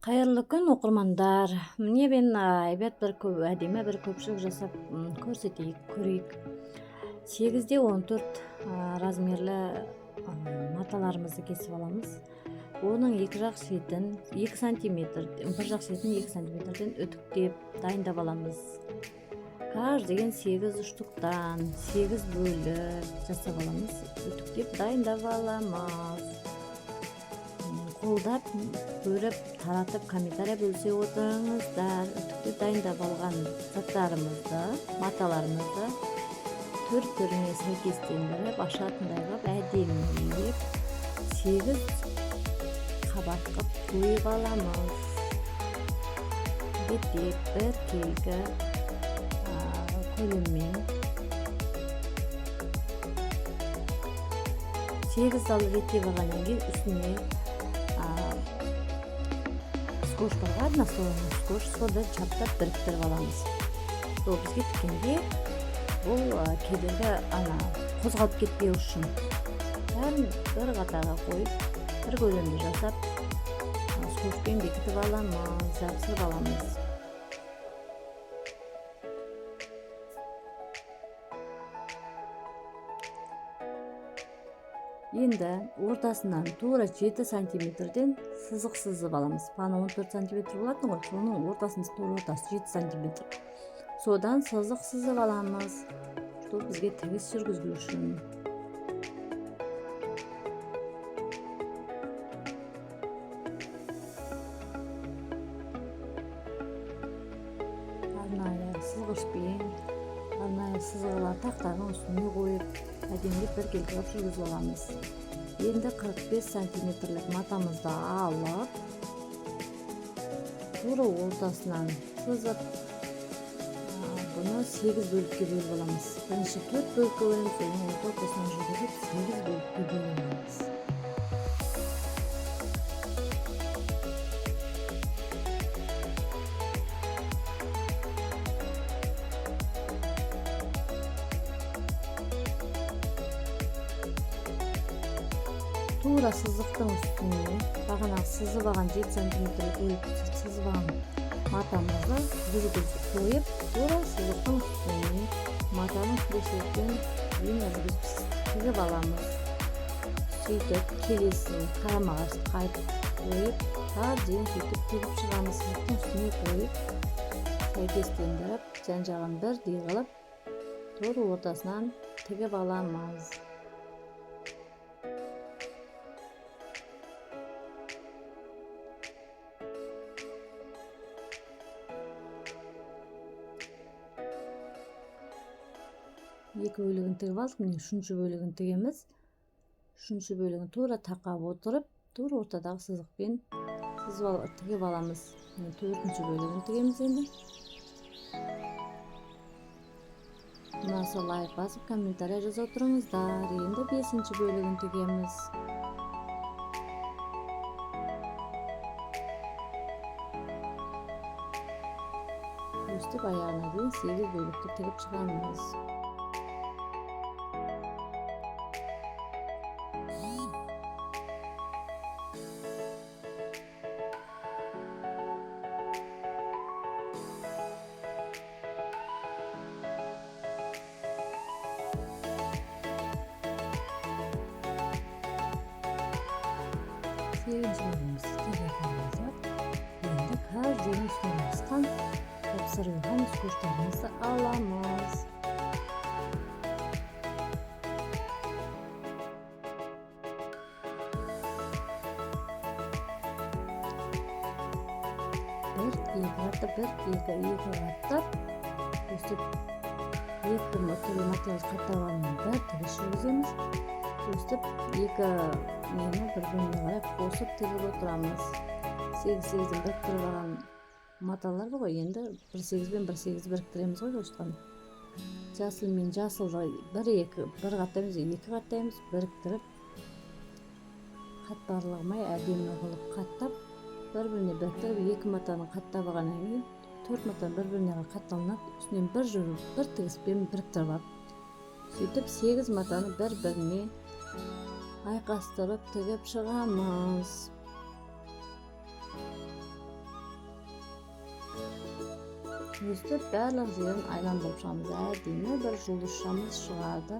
Қайырлы күн, оқырмандар. Міне мен әйбат бір көп, әдемі бір көпшік жасап көрсетейік, көрейік. 8-де 14 размерлі маталарымызды кесіп аламыз. Оның екі жақ шетін 2 сантиметр, бір жақ шетін 2 сантиметрден үтіктеп дайындап аламыз. Каждыйын 8 штуктан 8 бөлік жасап аламыз, үтіктеп дайындап аламыз. Қолдап, көріп, таратып, комментария бөлісе отырыңыздар. Үтіктеп дайындап алған заттарымызды, маталарымызды түр түріне сәйкестендіріп, ашатындай қылып әдемілеп 8 қабат қылып қойып аламыз. Реттеп біркелкі көлеммен 8 тал реттеп алғаннан кейін үстіне скотч бар ғой, однослойный скотч, соны чаптап біріктіріп аламыз. Сол бізге тіккенде бұл кедергі ана қозғалып кетпеу үшін бәрін бір қатарға қойып, бір көлемді жасап, скотчпен бекітіп аламыз, жабыстырып аламыз. Енді ортасынан тура 7 сантиметрден сызық сызып аламыз. Бағана 14 сантиметр болатын ғой, соның ортасын, тура ортасы 7 сантиметр. Содан сызық сызып аламыз, чтобы бізге тігіс жүргізу үшін. Арнайы сызғышпен, арнайы сызғылар тақтаның үстіне қойып, әдемілеп біркелкі қылып жүргізіп аламыз. Енді 45 сантиметрлік матамызды алып, тура ортасынан сызып, бұны 8 бөлікке бөліп аламыз. Бірінші 4 бөлікке бөлеміз, содан ортасынан жүргізіп 8 бөлікке бөлеміз. Тура сызықтың үстіне бағанағы сызып алған 7 сантиметр бөліп сызып алған матамызды жүргізіп қойып, тура сызықтың үстіне матаның күресекпен линия жүргізіп тігіп аламыз. Сөйтіп келесін қарама-қарсы қайтып қойып, әбден сөйтіп тігіп шығамыз. Сызықтың үстіне қойып, сәйкестендіріп, жан-жағын бірдей қылып, тура ортасынан тігіп аламыз. Екі бөлігін тігіп алдық, міне үшінші бөлігін тігеміз. Үшінші бөлігін тура тақап отырып, тура ортадағы сызықпен сызып тігіп аламыз. Міне төртінші бөлігін тігеміз енді. Ұнаса лайк басып, комментария жаза отырыңыздар. Енді бесінші бөлігін тігеміз. Өстіп аяғына дейін 8 бөлікті тігіп шығамыз. Сегізінші бөлігімізді тігіп алдық. Енді каждыйының үстіне жабысқан, жапсырылған скотчтарымызды аламыз. Бір, екі қаттап, бір, екі, екі қаттап, өстіп екі түрлі материал қаттап алғаннан бір тігіс жүргіземіз. Өстіп екі нені бір-біріне қарай қосып тігіп отырамыз. 8 сегізден біріктіріп алған маталар бар ғой, енді бір сегіз бен бір сегізді біріктіреміз ғой осыған. Жасыл мен жасылды бір екі, бір қаттаймыз, екі қаттаймыз, біріктіріп қатпарлығымай әдемі қылып қаттап, бір-біріне біріктіріп, екі матаны қаттап алғаннан кейін төрт мата бір-біріне қарай қатталынады, үстінен бір жүріп, бір тігіспен біріктіріп алып, сөйтіп 8 матаны бір-біріне айқастырып тігіп шығамыз. Өстіп барлық жерін айландырып шығамыз. Әдемі бір жұлдызшамыз шығады.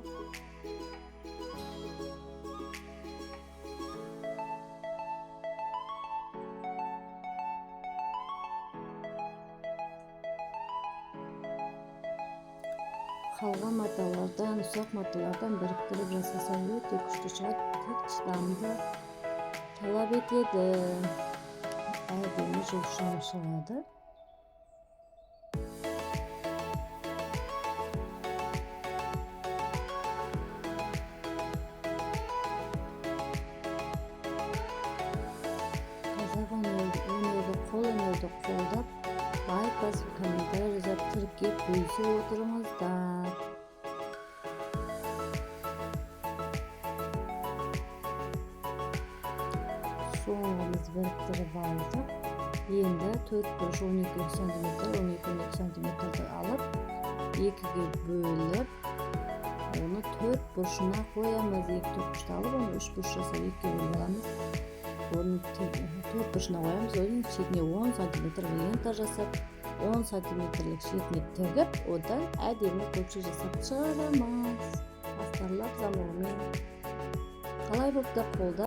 Қалған маталардан, ұсақ маталардан біріктіріп жасаса өте күшті шығады. Тек шыдамды талап етеді. Әдемі жұлдызшамыз шығады. Қазақ өнерді, қол өнерді қолдап, лайк басып, комментарий жазып, тіркеп, бөлісіп отырыңыздар. Соңғымыз біріктіріп алдық. Енді төрт бұрыш 12 сантиметр, 12 сантиметрді алып, екіге бөліп, оны төрт бұрышына қоямыз. Екі төрт бұрышты алып, оны үш бұрыш жасап екіге бөліп аламыз. Оны төрт бұрышына қоямыз. Оның шетіне 10 сантиметр лента жасап, 10 сантиметрлік шетіне тігіп, одан әдемі көпшік жасап шығарамыз. Астарлап замогымен. Қалай болыпты қолда?